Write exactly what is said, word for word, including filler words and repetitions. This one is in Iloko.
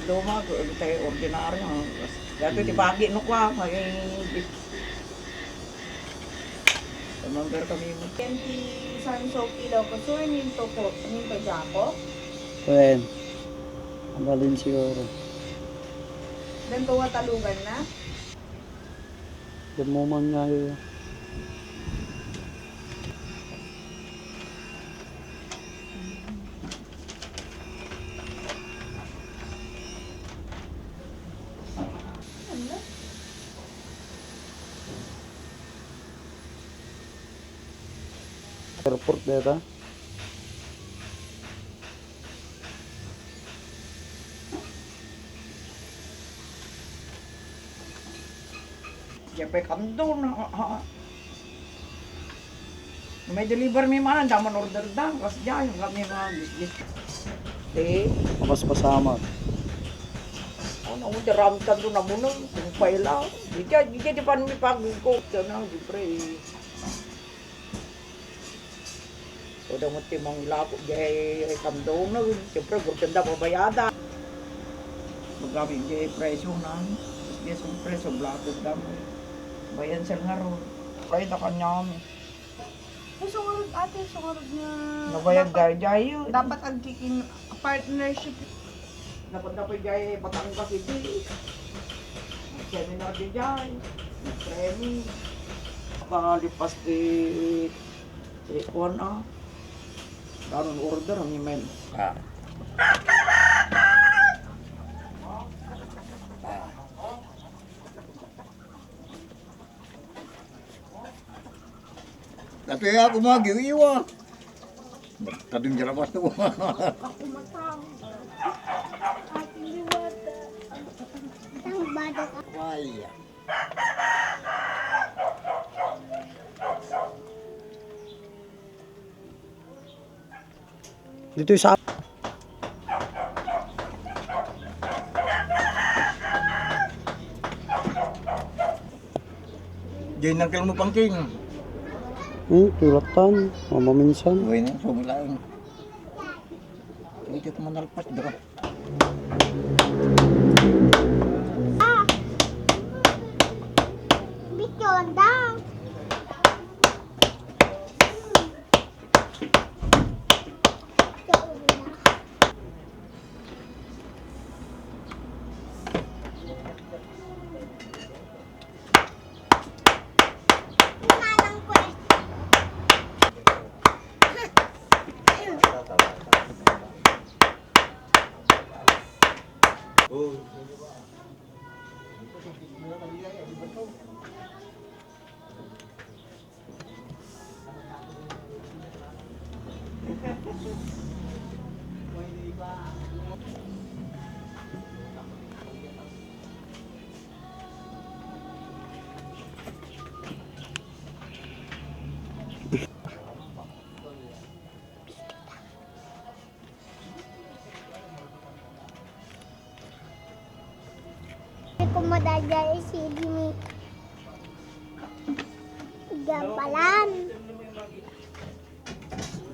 Luma, ito ordinaryo. Dati ti bagi no kwa, may Remember kami mo. Ken ti San Sophie Ilocos Sur, ninto po, ninto Jaco. Wen, ang galing siguro. Then, kung watalugan na? Then, mo man nga yun. Airport deta. Jepay kando na, ha, ha. May deliver mi man, daman order da, kas jay, kami nga, gis-gis. Eh, mas pasamat. Ano, ang daram kando na mo nun, kung paila. Di ka, di ka, di pa mi pagko. Sana, di pre, eh. O, damot ti manglako, jay, kando na, siyempre, gurtenda, babayada. Magkami, jay, presyo na. Yes, ang presyo, blato, damo. Bayan, sir, nga ron. Kaya na kanyami. Ay, sungarod, ate, sungarod nga Nabayad dapat, dahil dahil yun. Dapat agkikin partnership. Dapat, dapat dahil Batangas City. Seminar di dahil. Training. Palipas di, di kuwan, ah. Karon order ang email. Ah. Ah. Dati ako magiwiwa. Kadun dyan ako. Ay. Ditoy sa Diyan nang kalmo pangking. Hmm, tulatan. Mamaminsan. Uy, na, so, wala. Ito ko manalpas, dara. Ah! Bityon daw. Kumadadal si Jimmy. Gampalan.